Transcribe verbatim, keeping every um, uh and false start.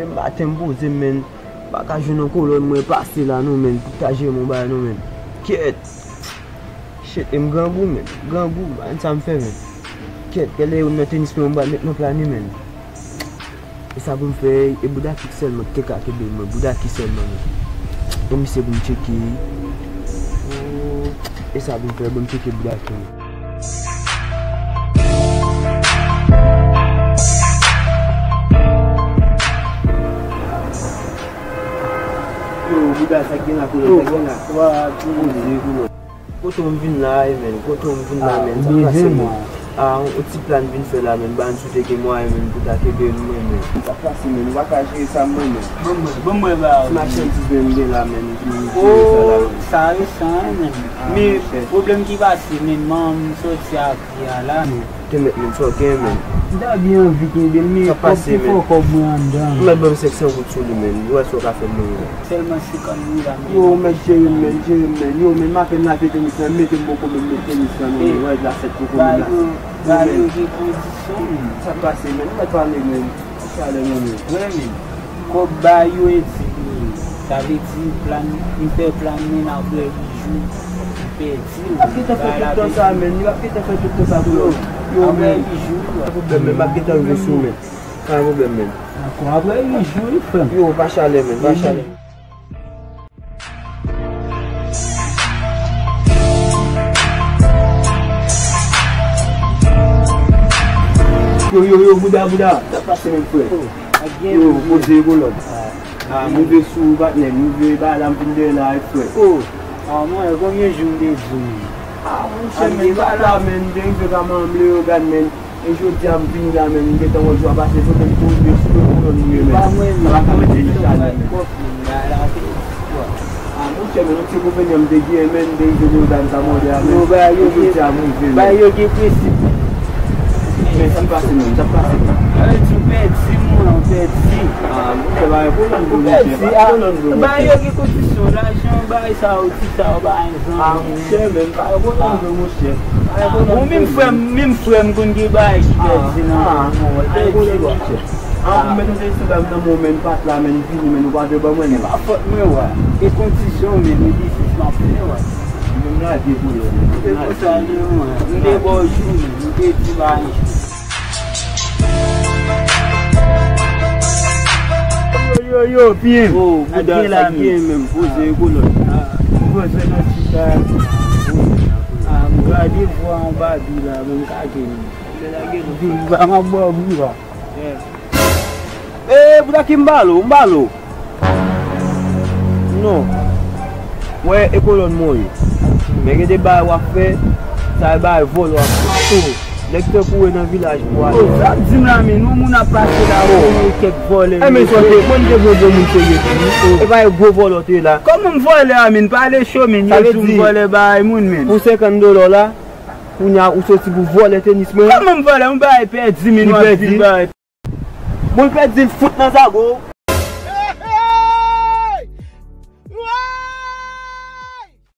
Maten m poze m, menn. M pa ka jwenn yon kolòn mwen pase la non, menn, pou ta jere m yon bagay non, menn. Kyèt. Shit, e m grangou, menn. Grangou, ann sa m fè, menn. Kyèt, gade yon nan tenis mwen, m pral met nan plane, menn. E sa pou m fè, e bouda ki sèlman ki te ka kenbe m, mwen, bouda ki sèlman, menn. Yon misye pou m tcheke. Oh, e sa pou m fè, bon, m tcheke bouda ki, menn. Yo, bouda, sa k gen la, kolòn, sa k gen la? Wa, poze, kolòn. Kote w m vin la, e, menn? Kote w m vin la, menn? Sa k pase, menn? Ah, yon ti plan m vin fè la, menn. Ba n sou te gen mwayen, menn, pou ta kenbe l, mwen, menn. Sa k pase, menn? Ou pa ka jere sa, mwen, menn? Ban mwen, ban mwen, ba. Ti machandiz, menn, m gen la, menn. M vin jere sa la, menn. Oh, sa resan, wi, menn. Men, pwoblèm ki pase, menn, manman m soti ak li a la, menn. Te mèt, menn, sa w gen, menn? M ta byen anvi kenbe l, men kòb ki fè kòb mwen anndan. Ou mèt ban m senk san goud sou li, menn. Ou wè sa w ka fè m, menn. Sèlman senkant mil la, menn. Yo, ou mèt jere m, menn, jere m, menn. Yo, menn, m apèn lave tenis lan, mete m poko, menn, met tenis lan non, menn. Wè, l a sèt poko, menn, la. Ba yo gen kondisyon, menn. Sa k pase, menn? Ou mèt pale, menn. Chalè, menn. Wè, menn. Kòb ba yo e di, menn. Sa vle di plan, m fè plan, menn, apre uit jou, m pèdi l. Li p ap gentan fè tout tan sa, menn. Li p ap gentan fè tout tan sa pou yo. Yo, menn. Apre uit jou. Pa gen pwoblèm, menn. M ap gentan rive sou, menn. Pa gen pwoblèm, menn. Dakò, apre uit jou, wi, frè m. Yo, pa chalè, menn. Pa chalè. Yo, yo, yo, bouda, bouda. Sa k pase menm, frè? Oh, ak gen yo, poze kolòn. Ah, move sou ou, patnè. Move bagay la, m vin dèyè la, wi, frè. Oh, ah, mwen, konbyen jou m te di w, menn? Ah, monchè, menn, pa la, menn, m te rive ka manm Leyogàn, menn. E jodi a, m vini la, menn, m gentan wè jou a pase, kote m tou rive sou kolòn, menn. Sa pa ka mete li chalè, menn. Ah, monchè, men, yon ti konpanyè m te gen, men, m te rive Leyogàn, m ta mande a, men, jodi a, m rive, men. Ba yo gen prensip. Men, sa k pase, men, sa k pase. Yo di w pèdi, mwen, ou pèdi. Ah, monchè, pa gen pwoblèm, monchè, pa gen pwoblèm, monchè. Ba yo gen kondisyon, lajan, bagay sa yo, ti sa yo, pa gen zanmi. Ah, monchè, men, pa gen pwoblèm, monchè. Pa gen pwoblèm, monchè. Ou menm frè m, menm frè m konn gen bagay ki pèdi nan men w, pèdi, wa. Ah, m mete se sou dam nan, men, men, m pa t la, men, m vini, men, ou pa te ban mwen, men. E pa fòt mwen, wa. E kondisyon, men, e biznis m ap fè, wa. Men m lage pou yo, men. Se konsa l ye, wa. M te ba w jou, men. M te di ba jou. Yo, yo, yo, piye m. Oh, bouda, sa k gen menm, poze kolòn. Poze nan chita. Ah, m gade vwa anba di la, men m ka gen. Ba m ap ba w bouda. Eh, bouda ki m balo, m balo. Non. Wè, e kolòn mwen ye. Men gen de bagay w ap fè, sa e bagay vòlò w ap fè. Oh, nèg tankou w nan vilaj pou ale. Oh, sa di m la, men, yon moun ap pase la, oh, kèk vòlè. Eh, men, sa te, mwen, m te gwo, gwo moun serye tou, wi. Oh. E pa e gwo vòlò te la. Kòman m vòlè a, men, pale cho, men, yo di m vòlè bagay moun, men. Pou senkant dola la, Kounye a, ou soti pou vòlè tenis mwen. Kòman m vòlè? Yon bagay pèdi, men w ap di bagay. Bon, l pèdi, l fout nan zago.